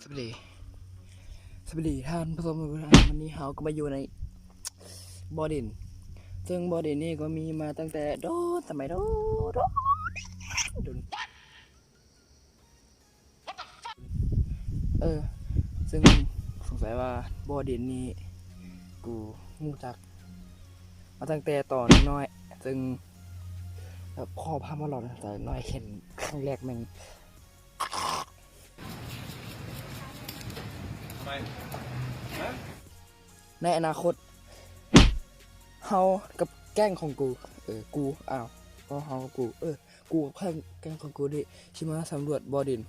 ສະບາຍດີ ສະບາຍດີທ່ານຜູ້ຊົມ. ວັນນີ້ເຮົາກໍມາຢູ່ໃນບໍ່ດິນ ເຊິ່ງບໍ່ດິນນີ້ກໍມີມາຕັ້ງແຕ່ໂດນ ສະໄໝໂດນ ໂດນ ເອີ ເຊິ່ງສົງໄສວ່າບໍ່ດິນນີ້ ກູຮູ້ຈັກມາຕັ້ງແຕ່ຕອນນ້ອຍ ເຊິ່ງແບບພໍ່ພາມາຫຼອດ ຕອນນ້ອຍເຫັນຄັ້ງແລກແມ່ງ ໃນອະນາຄົດ ເຮົາກັບແກ້ງຂອງກູ ເອີ ກູ ອ້າວ ກໍເຮົາກັບກູ ເອີ ກູກັບແກ້ງ ແກ້ງຂອງກູນີ້ ຊິມາສຳຫຼວດບໍ່ດິນ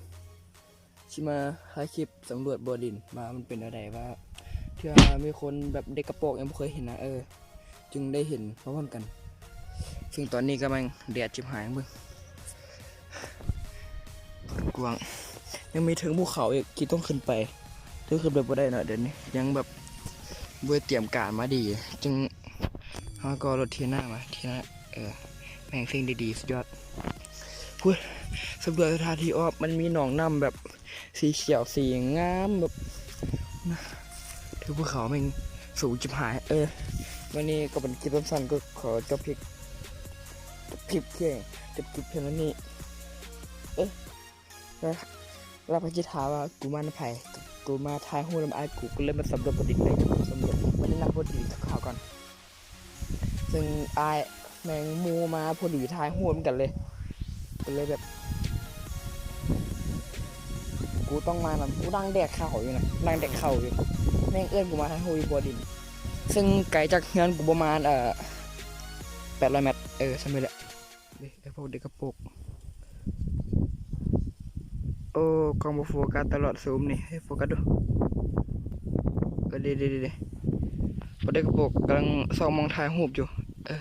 ຊິມາຖ່າຍຄລິບສຳຫຼວດບໍ່ດິນ ວ່າມັນເປັນແນວໃດ ວ່າເທື່ອມີຄົນແບບເດັກກະໂປກຍັງບໍ່ເຄີຍເຫັນນະ ເອີ ຈຶ່ງໄດ້ເຫັນພ້ອມໆກັນ. ເຊິ່ງຕອນນີ້ກຳລັງແດດຊິບຫາຍ ເບິ່ງກວ້າງ ຍັງມີເທິງພູເຂົາອີກທີ່ຕ້ອງຂຶ້ນໄປ ເຊິ່ງຂຶ້ນໄປບໍ່ໄດ້ເນາະ ດຽວນີ້ຍັງແບບບໍ່ໄດ້ຕຽມການມາດີ ຈຶ່ງ ເຮົາກໍເອົາລົດເທນາມາ ເທນາ ເອີ ແມ່ງສິ່ງດີໆ ສຸດຍອດ. ພຸ້ນ ສຳຫຼວດສະຖານທີ່ອອກ ມັນມີໜອງນ້ຳແບບ ສີຂຽວ ສີງາມແບບ ເທິງພູເຂົາແມ່ງສູງຈິບຫາຍ. ເອີ ມື້ນີ້ກໍເປັນຄລິບສັ້ນໆ ກໍຂໍຈົບຄລິບ ຈົບຄລິບພຽງ ຈົບຄລິບພຽງເທົ່ານີ້. ເອີ ແລ້ວ ແລ້ວໃຜຊິຖາມວ່າກູມານຳໃຜ? ກູມາຖ່າຍຮູບນຳອ້າຍກູ ກູເລີຍມາສຳຫຼວດບໍ່ດິນເລີຍ ສຳຫຼວດ ບໍ່ໄດ້ນັດບໍ່ດິນກັບເຂົາກ່ອນ. ເຊິ່ງອ້າຍແມ່ງໝູ່ມາພໍດີ ຖ່າຍຮູບນຳກັນເລີຍ ກໍເລີຍແບບ ກູຕ້ອງມານຳ ກູນັ່ງແດກເຂົ້າຢູ່ນະ ນັ່ງແດກເຂົ້າຢູ່ ແມ່ງເອີ້ນກູມາຖ່າຍຮູບຢູ່ບໍ່ດິນ ເຊິ່ງໄກຈາກເຮືອນກູປະມານ ເອີ ແປດຮ້ອຍແມັດ ເອີ ສ່ຳນີ້ແຫຼະ. ເດ້ ໄອ້ພວກເດັກກະໂປກ ໂອ້ ກ້ອງບໍ່ໂຟກັສຕະຫຼອດ ຊູມນີ້ ໃຫ້ໂຟກັສດູ. ເອີ ເດ້ໆໆ ພວກເດັກກະໂປກກຳລັງຊອກໝ່ອງຖ່າຍຮູບຢູ່. ເອີ